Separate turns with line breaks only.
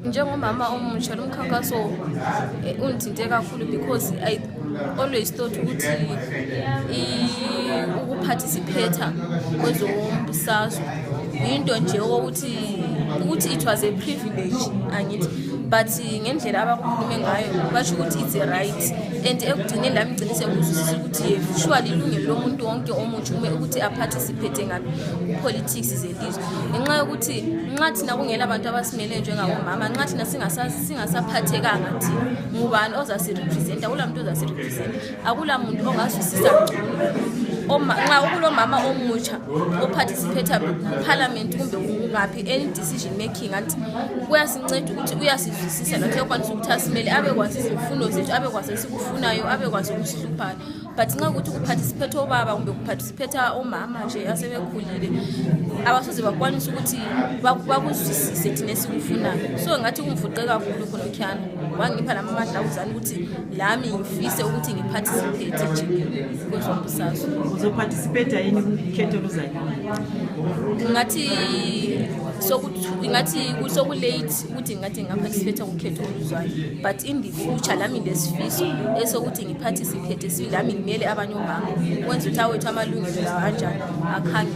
Njengomama omusha lo mkhankaso ungithinte kakhulu because I always thought ukuthi ukuparticipate kwezombusazwe into nje ukuthi it was a privilege angithi, but ngendlela abakhulume ngayo basho ukuthi it's a right, and ekugcineni lami ngicela sekuzwisisa ukuthi surely ilungelo lomuntu wonke omutsha ukuthi aparticipate ngapi politics zelizwe, ngenxa yokuthi nxa thina kungela abantu abasimele njengabomama, nxa thina singasaphathekanga thina ngubani ozasirepresenta, akula muntu ozasirepresenta, akula muntu ongazwisisa nxa ukulomama omutsha oparticipate kuparliament kumbe ngaphi any decision making, anti kuyasinceda ukuthi uyasizwisisa nathi ekwanisa ukuthi asimele abekwazi izifuno zethu, abekwazi esikufunayo, abekwazi ukusihluphayo. But nxa ukuthi kuparticipate obaba kumbe kuparticipate omama nje asebekhulile abasoze bakwanisa ukuthi bakuzwisise thina esikufunayo. So ngathi kungifuqe kakhulu khona Khiyana wangipha namandla uzana ukuthi lami ngifise ukuthi ngiparticipate nje kwezombusazwe.
Uzoparticipate yini kukhetho luzayo?
Ngathi kusokulate ukuthi ngathi ngaparticipate kukhetho oluzwayo, but in the future lami lesifiso esokuthi ngiparticipate silami ngimele abanye omama kwenza ukuthi awethu amalungelo lawa kanjani akhange.